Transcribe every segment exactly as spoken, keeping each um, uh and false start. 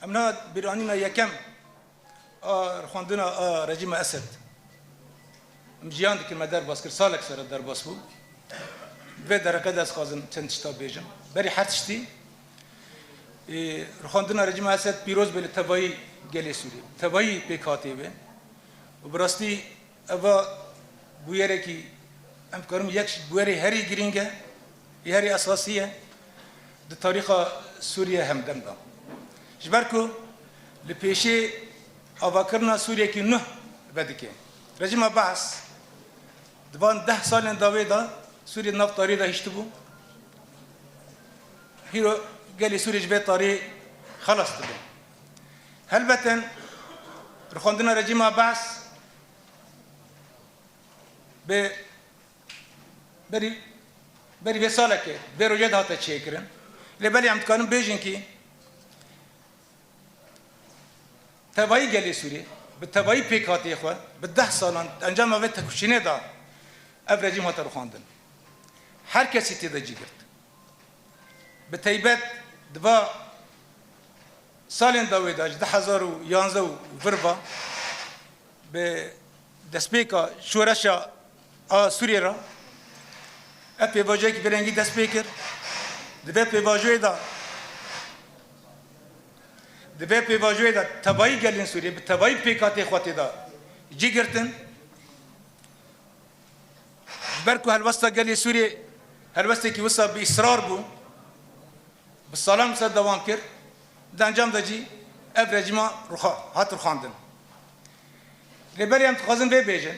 Em niha bîranîna yekem a rixwendina a rejîma Esed. Em jiyan dikin, me derbas kir, salek sere derbas bû. Vê dereqe de ez xwazim çend tişta bêjim. Berî her tiştî, e, rixwendina rejîma Esed pîroz be li tevayî gelê Sûrî. Tevayî pêk hatê wê. Û bi rastî eva bûyerekî, em karin yek ji bûyerê herî girîng e, herî esasî ye di tarîxa Sûriye hemdem de. Ji ber ku li pêşê avakirina Sûriyekî nuh vedike. Rejîma Baas di van deh salên dawê de Sûriye di nav tarî de hiştibû. Hîro gelê Sûriye ji vê tarî xelas dibe. Helbeten rixwendina rejîma Baas bi berî, berî vê salekê, vê rojê de hate çêkirin. Lê belê em dikarin bêjin kî tevayî gelê Sûrî, bi tevayî pêkhatiyê xwe, bi deh salan encama vê tekoşînê de ev rejîm hate rixwandin. Her kesî tê de cî girt. Bi teybet di va salên dawê de, ji du hezar û yanzdeh û vir ve, bi destpêka şoreşa a Sûriyê re, ev pêvajoyekî vê rengî dest pê kir. Di vê pêvajoyê de, di vê pêvajoyê de tevayî gelên Sûriyê bi tevayî pêkhatê xwe tê de cî girtin. Ji ber ku helwesta gelê Sûriyê helwestekî wisa bi îsrar bû, bi salan wisa dewam kir, di encam de jî ev rejîma ruxa-, hat ruxandin. Lê berê em dixwazin vê bêjin,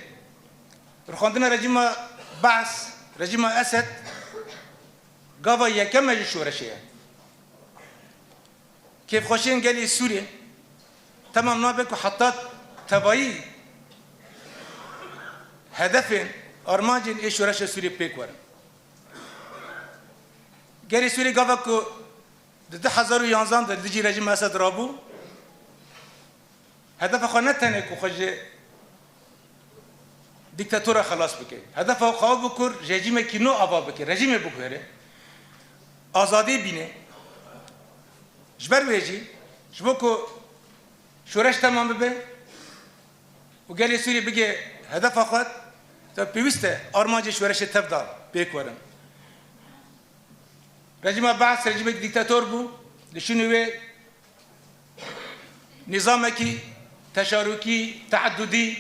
ruxandina rejîma Baas, rejîma Esed, gava yekem e ji şoreşê ye. Kêfxweşiyên gelê Sûriyê temam nabe ku heta tevayî hedefên, armancên ê şoreşa Sûriyê pêk werin. Gelê Sûriyê gava ku di du hezar û yanzan de li dijî rejîma Esed rabû, hedefa xwe ne tenê ku xwe ji dîktatora xelas bike. Hedefa xwe ew bû ku rejîmekî nû ava bike, rejîmê biguhere, azadî bîne. Ji ber wê jî, ji bo ku şoreş temam bibe û gelê Sûriyê bige hedefa xwe, te pêwîst e armancê şoreşê tev de pêk werin. Rejîma Baas rejîmekî dîktator bû, li şûnê wê nîzamekî teşarûkî, teedudî,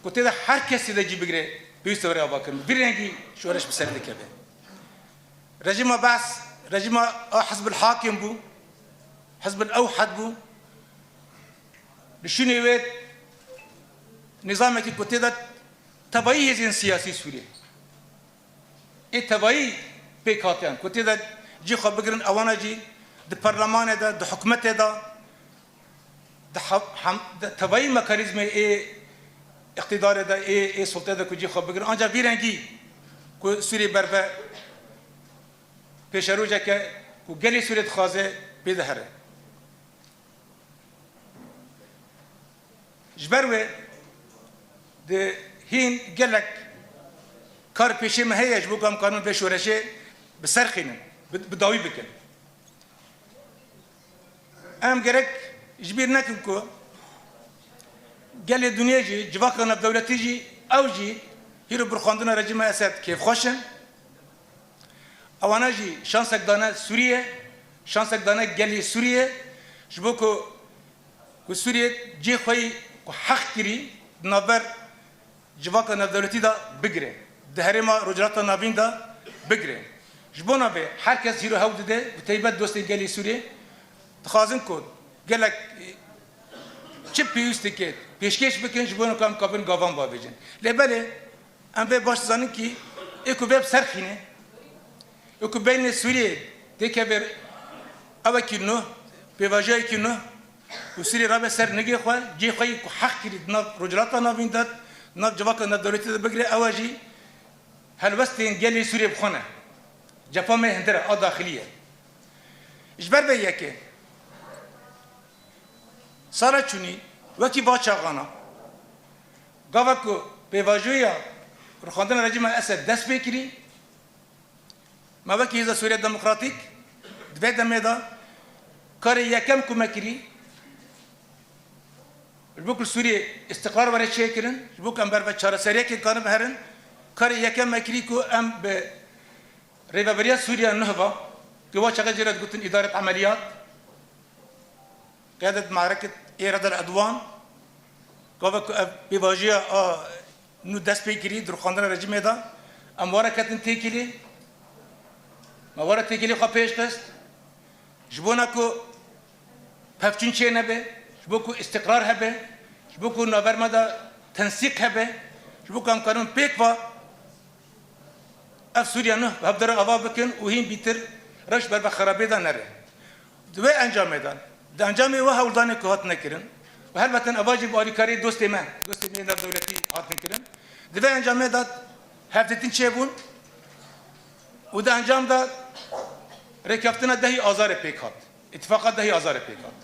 ku tê de her kesî de cî bigire, pêwîst e were avakirin. Vî rengî şoreş bi ser dikeve. Rejîma Baas, rejîma a Hizbul Hakim bû, Hizbul Ewhed bû. Li şûnê wê nîzamekî ku tê de tevayî hêzên siyasî Sûriyê ê tevayî pêk hatiyan, ku tê de cî xwe bigirin, ewana jî di perlemanê de, di hikûmetê de, di he-, hem-, di tevayî mekanîzmê ê îqtîdarê de, ê, ê sultê de ku cî xwe bigirin. Anca vî rengî ku Sûriyê berve pêşerojeke ku gelê Sûriyê dixwaze pê de here. Ji ber wê di hîn gelek kar pêşê me heye ji bo ku em karin vê şoreşê bi ser xînin, bi, bi dawî bikin. Em gerek ji bîr nekin ku gelê dinyê jî, civaka navdewletî jî, ew jî hîro bi rixwandina rejîma Esed kêfxweş in. Ewana jî şansek dane Sûriyê, şansek dane gelê Sûriyê, ji bo ku, ku Sûriyê cê xwe yî ku heq kirî di navber civaka navdewletî de bigire, di herêma Rojhilata Navîn de bigire. Ji bona vê her kes hîro hewl dide, bi teybet dostên gelê Sûriyê dixwazin ku gelek, e, çi pêwîst dike pêşkêş bikin, ji bo ku em kabin gavan bavêjin. Lê belê, em vê baş dizanin kî ê ku vê bi ser xîne, ê ku beynê Sûriyê têkeve ewekî nû, pêvajoyekî nû, û Sûriyê rabe ser nigê xwe, cê xwe yî ku heq kirî di nav Rojhilata Navîn de, di nav civaka navdewletî de bigire, ew e jî helwestên gelê Sûriyê bi xwe ne. Cefa me hindir e, a daxilî ye. Ji ber vê yekê, sala çûnî, wekî va çaxana, gava ku pêvajoya rixwendina rejîma Esed dest pê kirî, me wekî Hêza Sûriya Demokratîk di vê demê de karê yekem ku me kirî, Ji bo ku li Sûriyê îstiqrar were çêkirin, ji bo ku em ber ve çareseriyekê karin biherin, karê yekem me kirî ku em bi Rêveberiya Sûriya Nuh ve, ku wa çaxê jê re digotin îdaret emeliyat, qiyadet me'reket ê redel edwan, gava ku ev pêvajoya a nû dest pê kirî di rûxandina rejîmê de, em were ketin têkilî, me were têkilî xwe pêş xist. Ji bona ku pevçûn çê nebe, ji bo ku îstiqrar hebe, ji bo ku navber me de tensîq hebe, ji bo ku em karin pêk ve ev Sûriya nû bi hev de re ava bikin û hîn bîtir rewş ber ve xerabê de nere. Di wê encamê de, di encamê wê hewldanê ku hatine kirin û helbeten eva jî bi alîkariyê dostê me, dostê me yên navdewletî hatin kirin, di vê encamê de hevdîtin çêbûn û di encam de rêkeftina dehî Azarê pêk hat. Îtifaqa dehî Azarê pêk hat.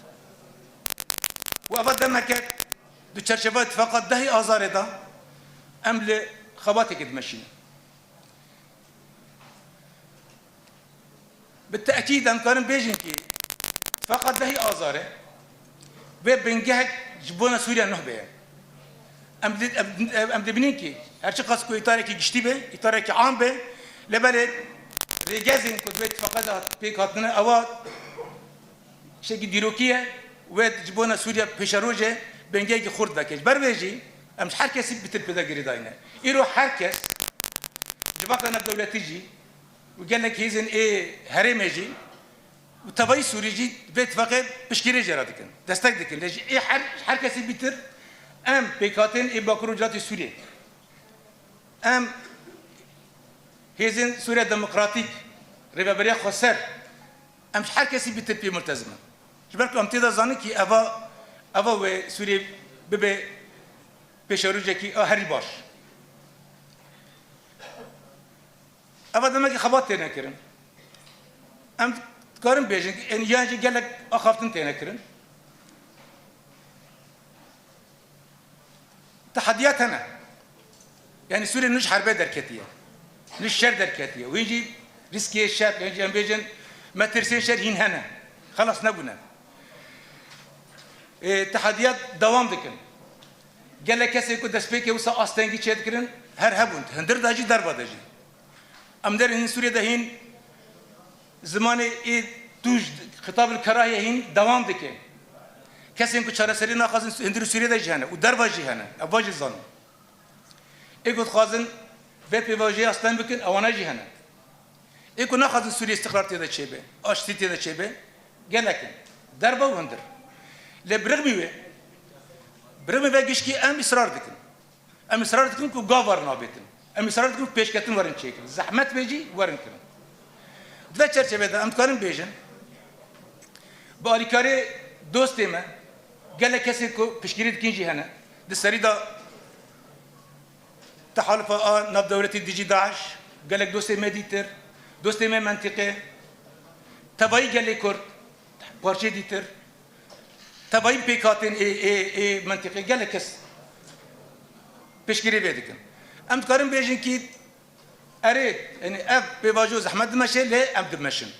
Û eva demeke di çerçeva îtifaqa dehî Azarê de em li xebateke dimeşînin. Bi tekîd em karin bêjin kî îtifaqa dehî Azarê wê bingehek ji bona Sûriya nuh bê. Em di-, em, em, em dibînin kî her çiqas ku îtarekî giştî be, îtarekî am be, lê belê rêgezên ku di vê îtifaqa de hat-, pêk hatine, ewa tiştekî dîrokî ye, wê ji bona Sûriya pêşerojê bingehekî xurt veke. Ji ber vê jî em ji her kesî bitir pê de girêdayî ne. Îro her kes, civaka navdewletî jî û gelek hêzên ê herêmê jî û tevayî Sûrî jî vê tifaqê piştgirî jê re dikin, destek dikin. Lê ji ê her, her kesî bîtir em pêkhatên ê Bakur û Rojhilatê Sûriyê, em hêzên Sûriya Demokratîk, Rêveberiya Xweser, em ji her kesî bîtir pê multezim in. Ji ber ku em tê de zanin kî eva, eva wê Sûriyê bibe pêşerojekî a herî baş. Eva demekî xebat têne kirin. Em dikarin bêjin, yanî yan jî gelek axaftin têne kirin. Tehediyat hene. Yanî Sûriye nû ji herbê derketiye. Nû ji şer derketiye. Wî jî rîskê şer, yan jî em bêjin metirsên şer hîn hene. Xelas nebûne. Ê, tehediyat dewam dikin. Gelek kesên ku destpêkê wisa astengî çêdikirin, her hebûn. Hundir de jî, derva de jî. Em derin hîn Sûriye de hîn zimanê ê tûj, xitab li kerahiye hîn dewam dike. Kesên ku çareserî naxwazin hundir Sûriye de jî hene û derva jî hene. Ev va jî zanin. Ê ku dixwazin vê pêvajoyê asteng bikin, ewana jî hene. Ê ku naxwazin Sûriye îstiqrar tê de çêbe, aştî tê de çêbe, gelek in. Derva û hundir. Lê bi rixmî wê, bi rixmî vê gişkî em îsrar dikin. Em îsrar dikin ku gav werin avêtin. Em îsrar dikin ku pêşketin werin çêkirin. Zehmet be jî werin kirin. Di vê çerçevê de em dikarin bêjin, bi alîkarê dostê me, gelek kesên ku piştgirî dikin jî hene. Di serî de Tehalufa a navdewletî dijî DAIŞ, gelek dostê me dîtir, dostê me mentiqê, tevayî gelê Kurd, parçeyê dîtir, tevayî pêkhatên ê, ê, ê mentiqê gelek kes piştgirî vê dikin. Em dikarin bêjin kî erê, yanî ev pêvajo zehmet dimeşe, lê em dimeşin.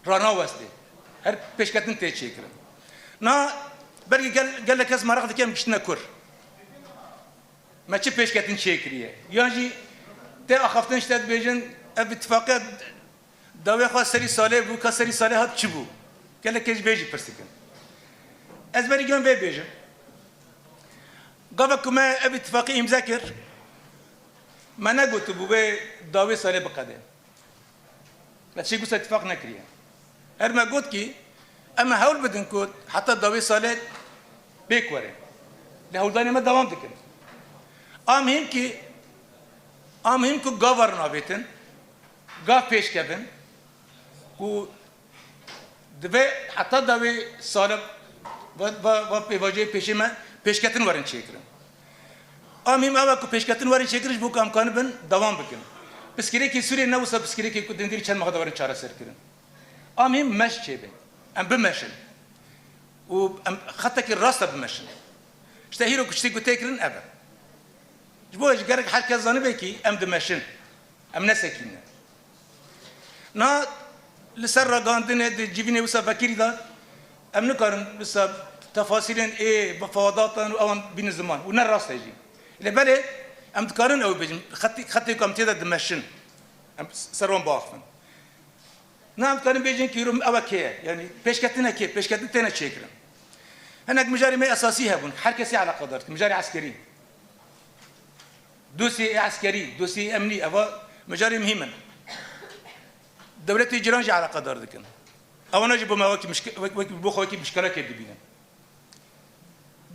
Ranawestê. Her pêşketin tê çêkirin. Na, belkî gel-, gelek kes meraq dike em giştine kur. Me çi pêşketin çêkiriye? Yan jî tê axaftin ji te dibêjin, ev îtifaqe dawê xwe serî salê bû, ka serî salê hat çi bû? Gelek kes ji vê jî pirs dikin. Ez berî giyan vê bêjim. Gava ku me ev îtifaqê îmze kir, me negotibû wê dawê salê biqede. Me tiştê wisa îtifaq nekiriye. Her me got kî, em ê hewl bidin ku heta dawê salê pêk were. Lê hewldanê me dewam dikin. A muhîm kî, a muhîm ku gav werin avêtin, gav pêş kevin, ku divê heta dawê salê va, va, va pêvajoyê pêşê me pêşketin werin çêkirin. A muhîm ew e ku pêşketin werin çêkirin ji bo ku em kanibin dewam bikin. Pirsgirêkê Sûriyê ne wisa pirsgirêkê ku di hundirî çend meha de werin çareserkirin. A muhîm meş çêbe. Em bimeşin. Û em xetekî rast de bimeşin. Ji te hîro ku tiştê ku tê kirin ev e. Ji bo ji gerek her kes zanibe kî em dimeşin. Em nesekînin. Na li ser ragihandinê di civînê wisa vekirî de em nikarin wisa Tefasîlên ê mufawedatan û ewan bînin ziman û ne rast e jî. Lê belê em dikarin ew bêjin, xetê, xetê ku em tê de dimeşin. Em ser wan biaxivin. Na em dikarin bêjin ku îro ew e kê ye? Yanî pêşketinekê, pêşketin têne çêkirin. Hinek mijarê me esasî hebûn, her kesî eleqedar dikin, mijarê eskerî. Dosyê eskerî, dosyê emnî, eva mijarê muhîm in. Dewletê cîran jî eleqedar dikin. Ewana jî bo me wekî mişke-, wek-, wekî bo xwe wekî mişkelekê dibînin.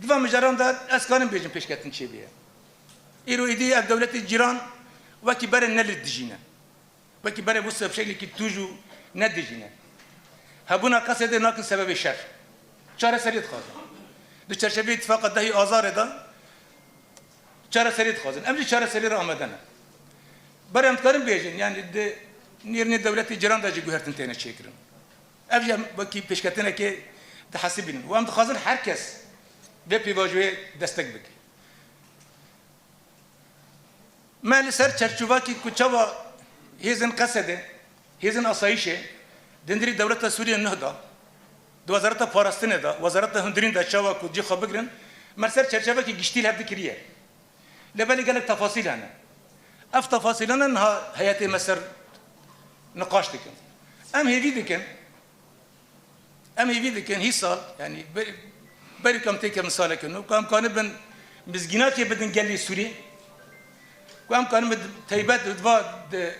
Di van mijaran de ez karim bêjim pêşketin çêbûye. Îro êdî ev dewletê cîran wekî berê ne li dijî ne. Wekî berê bo se bi şeklekî tûj û ne dijî ne. Hebûna Qesedê nakin sebebê şer. Çareseriyê dixwazin. Di çerçeveyê îtifaqa dehî Azarê de çareseriyê dixwazin. Em jî çareseriyê re amade ne. Berê em dikarin bêjin, yanî di nêrînê dewletê cîran de jî guhertin têne çêkirin. Ev jî em wekî pêşketinekê dihesibînin. Û em dixwazin her kes vê pêvajoyê destek bike. Me li ser çerçovakî ku çawa hêzên Qesedê, hêzên asayîşê, di hundirî dewleta Sûriyê nuh da, di wezareta parastinê de, wezareta hundirîn de çawa ku cî xwe bigirin, me li ser çerçovekî giştî li hev dikiriye. Lê belê gelek tefasîl hene. Ev tefasîlane niha heyetê me ser niqaş dikin. Em hêvî dikin, em hêvî dikin hî sal, yanî be-, berî ku em têkevin saleke nû, ku em kanibin mizgînatê bidin gelê Sûrî, ku em kanibin taybet di va di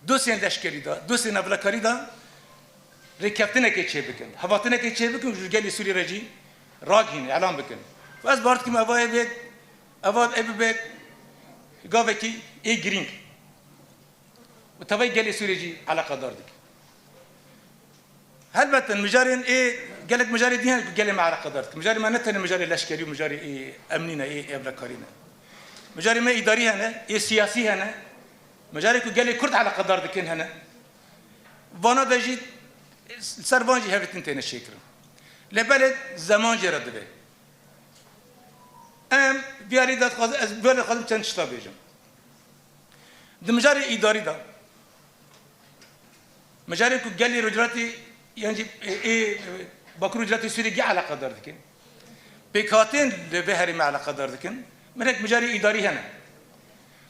dosyên leşkerî de, dosyên ewlekarî de rêkeftinekê çêbikin, hevatinekê çêbikin û ji gelê Sûrî re jî ragihînin, îlan bikin. Û ez bawer dikim eva ê bê, eva ê bibe gavekî ê girîng. Û tevayî gelê Sûriyê jî eleqedar dike. Helbet in mijarên ê, gelek mijarê dî hene ku gelê me eleqedar dikin. Mijarê me ne tenê mijarê leşkerî û mijarê ê emnî ne, ê ewlekarî ne. Mijarê me îdarî hene, ê siyasî hene. Mijarê ku gelê Kurd eleqedar dikin hene. Vana de jî, li ser van jî hevdîtin têne çêkirin. Lê belê zeman jê re divê. Em viyarî de dixwazin, ez viyarî dixwazim çend tişta bêjim. Di mijarê îdarî de, mijarê ku gelê Rojhilatê, yan jî, ê, ê, Bakur Rojhilatê Sûriyê gê eleqedar dikin, pêkhatên li vê herêmê eleqedar dikin, minek mijarê îdarî hene.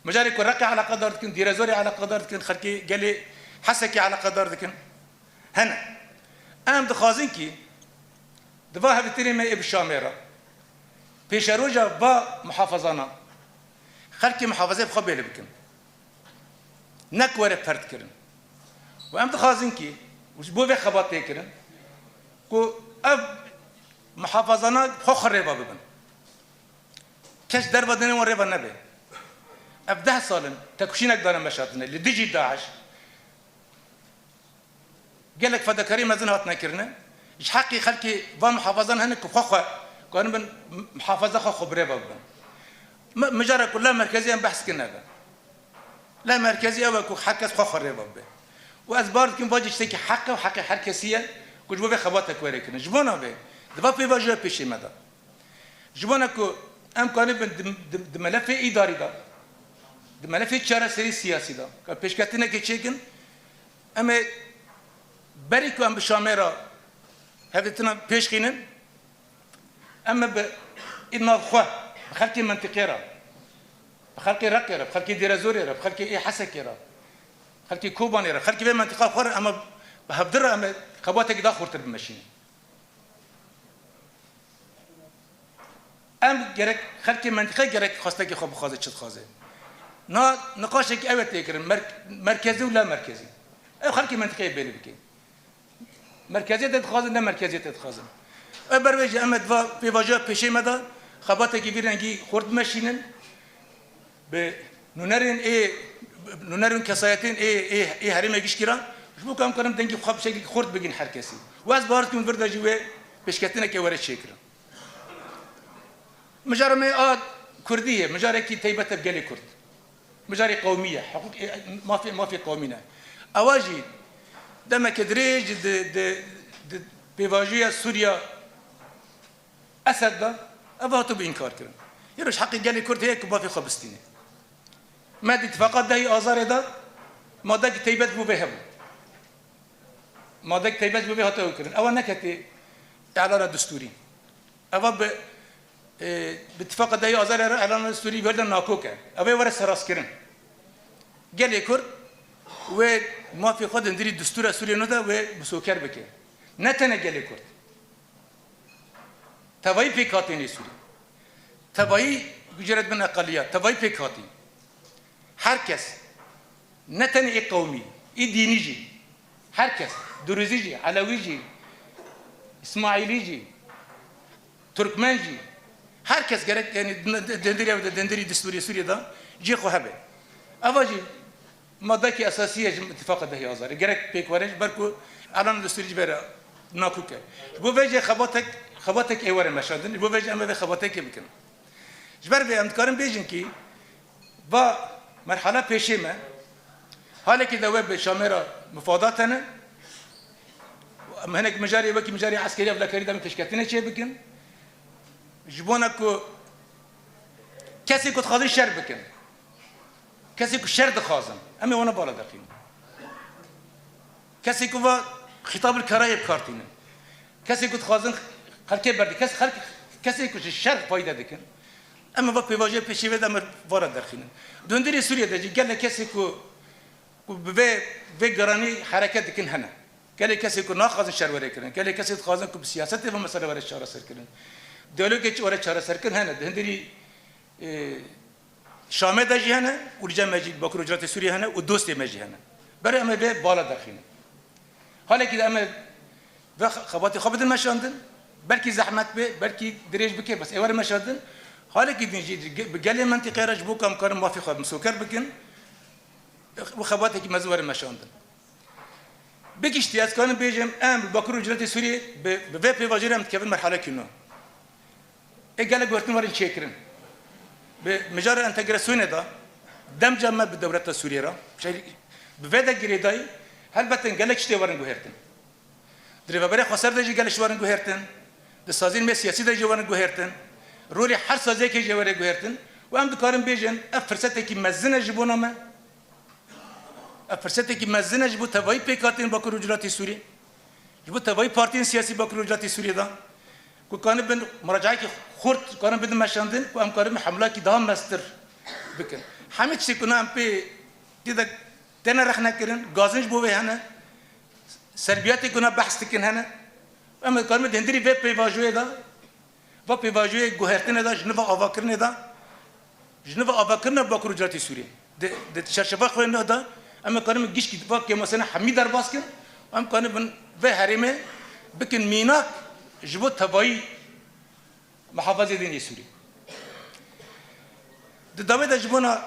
Mijarê ku Reqê eleqedar dikin, Dêrezorê eleqedar dikin, xelkê gelê Hesekê eleqedar dikin, hene. Em dixwazin kî di va hevdîtinê me ê bi Şamê re, pêşeroja va muhafazana, xelkê muhafazê bi xwe bêli bikin. Ne ku were pert kirin. Û em dixwazin kî, û ji bo vê xebat tê kirin, ku ev muhafazana bi xwe xwe rêva bibin. Kes derva dinê wan rêva nebe. Ev deh sal in, tekoşînek dane meşatine, li dijî DAIŞ. Gelek fedakarî mezin hatine kirine. Ji heqî xelkê van muhafazan hene ku xwe xwe, karin bin muhafaza xwe xwe birêve bibin. Mi-, mijara ku la merkezî em behs kirine be. La merkezî ew e ku her kes xwe xwe rêve bibe. Û ez bar dikim vacî tiştekî heq e û heqê her kesî ye ku ji bo vê xebatek were kirin. Ji bona vê, di va pêvajoya pêşê me de. Ji bona ku em kanibin di, di, di melefê îdarî de, di melefê çareserî siyasî de, ka pêşketinekê çêkin, em ê berî ku em bi Şamê re hevdîtina pêş xînin, em ê bi î nav xwe, bi xelkê mentiqê re, bi xelkê Reqê re, bi xelkê Dêrezorê re, bi xelkê ê Hesekê re, xelkê Kobanê re, xelkê vê mentiqa xwe re, em ê bi hevdi re em ê xebatekî da xurtir bimeşînin. Em gerek, xelkê mentiqe gerek xwestekê xwe bixwaze, çi dixwaze. Na niqaşekî ew e tê kirin, mer-, merkezî û la merkezî. Ew xelkê mentiqeyê bêlî bikin. Merkeziyetê dixwazin, ne merkeziyetê dixwazin. Ew ber wê jî em ê di va pêvajoya pêşê me de xebatekî vî rengî xurt bimeşînin. Bi nûnerên ê, nûnerên kesayetên ê, ê, ê herêmê gişkî re, ji bo ku em karin dengê xwe bi şeklekî xurt bigin her kesî. Û ez bawer dikim vir de jî wê pêşketineke were çêkirin. Mijara me a Kurdî ye, mijarekî taybet e bi gelê Kurd. Mijarê qewmî ye, hiqûq, ê, mafê, mafê qewmî ne. Ewa jî demeke dirêj di, di, di pêvajoya Sûriya Esed de, ev hatibû înkar kirin. Îro ji heqê gelê Kurd heye ku mafê xwe bistîne. Me di îtifaqa dehî Azarê de madekî taybet bû vê hebû. Madekî taybet bû vê hate ew kirin. Ewa neketê îlana distûrî. Eva bi, e, bi tifaqa dehê Azarê re Elana Sûrî werde nakok e. Ev ê were serrastkirin. Gelê Kurd wê mafê xwe di hundirî destûra Sûriyê nû de wê misoker bike. Ne tenê gelê Kurd. Tevayî pêkhatînê Sûrî. Tevayî guceret bin eqeliyat. Tevayî pêkhatî. Her kes. Ne tenê ê qewmî, ê dînî jî. Her kes. Duruzî jî, Elewî jî, Îsmaîlî jî, Turkmen jî. Her kes gerek, yani, di hundirî ev de, di hundirî destûrê Sûriyê de cihê xwe hebe. Eva jî Madekî esasî ye ji îtifaqa dehê Azarê. Gerek pêk were ji ber ku Elana Destûrî ji vê re nakok e. Ji bo vê jî xebatek, xebatek ê were meşandin. Ji bo vê jî em ê vê xebatekê bikin. Ji ber vê em dikarin bêjin kî va merhala pêşê me, halekî de we bi Şamê re mifadat hene. Em hinek mijarê wekî mijarê eskerî ewlekarî de em pêşketinê çê bikin. Ji bona ku kesê ku dixwazin şer bikin, kesê ku şer dixwazin, em ê wana bala derxînin. Kesê ku va xîtab li kerayê bi kar tînin. Kesê ku dixwazin xelkê berdin. Kes, xelk, kesê ku ji şer fayde dikin. Em ê va pêvajoyê pêşî vê de em ê vara derxînin. Di hundirê Sûriyê de jî gelek kesê ku, ku bi vê, vê garanî hereket dikin hene. Gelek kesê ku naxwazin şer were kirin. Gelek kesê dixwazin ku bi siyasetê ve mesele were çareser kirin. Diyalogê çi were çareser kirin hene. Di hundirî, e, Şamê de jî hene û li cem me jî Bakur û Rojhilatê Sûriyê hene û dostê me jî hene. Berê em ê vê bala derxînin. Halekî de em ê ve xebatê xwe bidin meşandin. Belkî zehmet be, belkî dirêj bike, bes ê were meşandin. Halekî din jî ge-, bi gelê mentiqê re ji bo ku em karin mafê xwe misoker bikin, û xebatekî mezin were meşandin. Bi giştî ez karim bêjim, em bi Bakur û Rojhilatê Sûriyê bi, bi vê pêvajoyê re em dikevin merhalekî nû. Ê gelek guhertin werin çêkirin. Bi mijara entegrasyonê de demca me bi dewleta Sûriyê re, şey, bi vê de girêdayî, helbet in gelek tiştê werin guhertin. Di rêveberê xweser de jî gelek ji werin guhertin. Di sazîn me siyasî de jî werin guhertin. Rolê her saziyekê jî were guhertin. Û em dikarin bêjin, ev firsetekî mezin e ji bona me. Ev firsetekî mezin e ji bo tevayî pêkhatên Bakur û Rojhilatê Sûriyê, ji bo tevayî partiyên siyasî Bakur û Rojhilatê Sûriyê de, ku kanibin muracayekî xurt, karin bidin meşandin, ku em karibin hemlakî daha mestir bikin. Hemî tiştê ku na em pê tê de têne rexne kirin, gazin ji bo wê hene, serbiyatê ku na behs dikin hene. Em ê karibin di hundirî vê pêvajoyê de, va pêvajoyê guhertinê de, ji niva avakirinê de, ji niva avakirina Bakur û Rojhilatê Sûriyê. Di, di çarçeva xwe neh de, em ê karin gişkî va kêmasene hemî derbas kin, em karin bin vê herêmê bikin mînak ji bo tevayî mihafazê dînê Sûrî. Di dawê de ji bona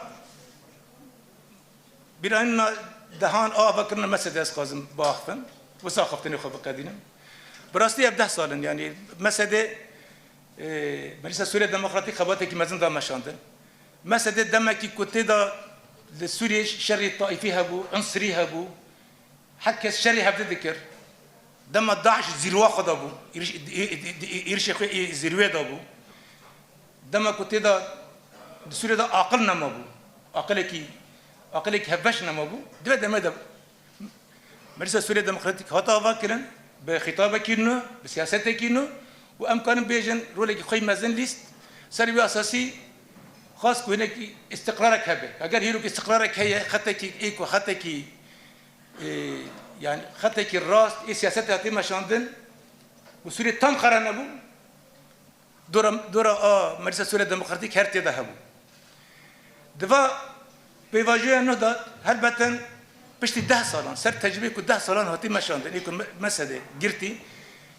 Bîranîna dehan a avakirina Mesedê ez xwazim biaxivim, wisa axiftinê xwe biqedînim. Bi rastî ev deh sal in, yanî Mesedê, e, Meclisa Sûriya Demokratîk xebatekî mezin da meşandin. Mesedê demekî ku tê de li Sûriyê şerê taîfî hebû, unsirî hebû, her kes şerê hevdî dikir. Dema DAIŞ zîrwa xwe de bû, êriş-, ê-, ê-, ê-, êrişê xwe ê zîrwê de bû. Dema ku tê de di Sûriyê de aqil nema bû, aqilekî, aqilekî hevbeş nema bû, di vê demê de Meclisa Sûriya Demokratîk hate avakirin, bi xîtabekî nû, bi siyasetekî nû û em karin bêjin rolekî xwe yî mezin lîst. Ser wî esasî xwest ku hinekî îstiqrarek hebe. Eger hîrok îstiqrarek heye, xetekî ê ku xetekî, e, yani xetekî rast ê siyasetê hatî meşandin û Sûriyê tam xera nebû, dora, dora a Meclisa Sûriya Demokratîk her tê de hebû. Di va pêvajoya nû de helbeten piştî deh salan, ser tecrûbeyê ku deh salan hatî meşandin, ê ku Me-, Mesedê girtî,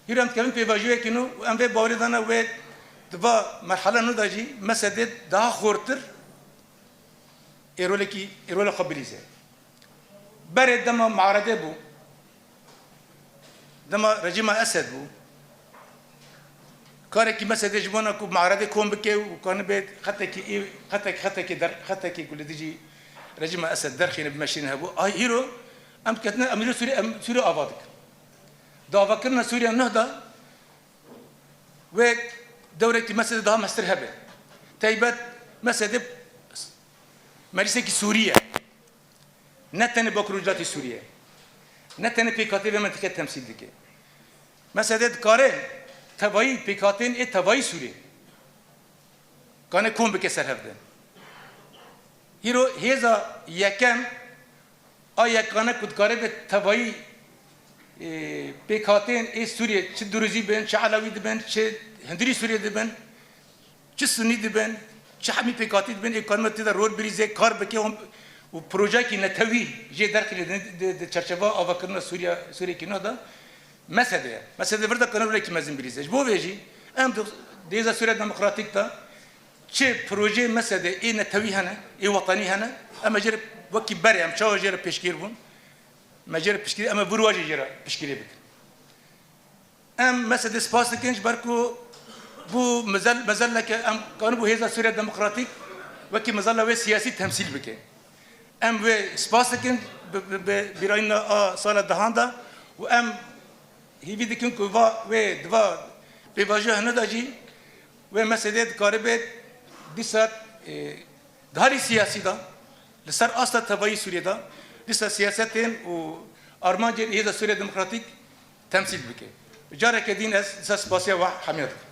hîro em dikevin pêvajoyekî nû û em vê bawerê dane wê di va merhala nû de jî Mesedê daha xortir ê rolekî, ê rola xwe bilîze. Berê dema muaredê bû, dema rejîma Esed bû, karekî Mesedê ji bona ku muaredê kom bike û kanibe xetekî ê, xetek-, xetekî der-, xetekî ku li dijî rejîma Esed derxîne bimeşîne hebû. Ay hîro em diketine, em hîro Sûrî, em Sûrî ava dikin. Di avakirina Sûriya neh de wê dewrekî Mesedê daha mestir hebe. Teybet Mesedê Meclîsekî Sûrî ye. Ne tenê Bakur û Rojhilatê Sûriyê. Ne tenê pêkhatê vê mentikê temsîl dike. Mesedê dikare tevayî, pêkhateyên ê tevayî Sûriyê kane kom bike ser hev de. Hîro hêza yekem a yekane ku dikare be tevayî, e, pêkhateyên ê Sûriyê, çi Duruzî bin, çi Elewî dibin, çi hundirî Sûriyê dibin, çi Sunî dibin, çi hemî pêkhatî dibin, ê karine tê de rol birîze, kar bike û, û projeyekî netewî jê derxîne di, di, di çerçeva avakirina Sûriya, Sûriyekî nû de. Mesede ye. Mesede vir de kane rolekî mezin birîze. Ji bo vê jî em di, di Hêza Sûriya Demokratîk de çi projeyê Mesede ê netewî hene, ê wetanî hene, em ê jê re wekî berê, em çawa jê re pêşkêr bûn, me jê re piştgirî, em ê vir wa jî jê re piştgirî bikin. Em Mesedê spas dikin ji ber ku bû mezel-, mezeleke em kanibû Hêza Sûriya Demokratîk wekî mezela wê siyasî temsîl bike. Em wê spas dikin bi, bi, bi bîrayîna a sala dehan de û em hîvî dikin ku va wê di va pêvajoya hene de jî wê Mesedê dikaribe dîsa, e, di harî siyasî de, li ser asta tevayî Sûriyê de, dîsa siyasetên û armancên Hêza Sûriya Demokratîk temsîl bike. Careke din ez dîsa spasiya we hemiya dikim.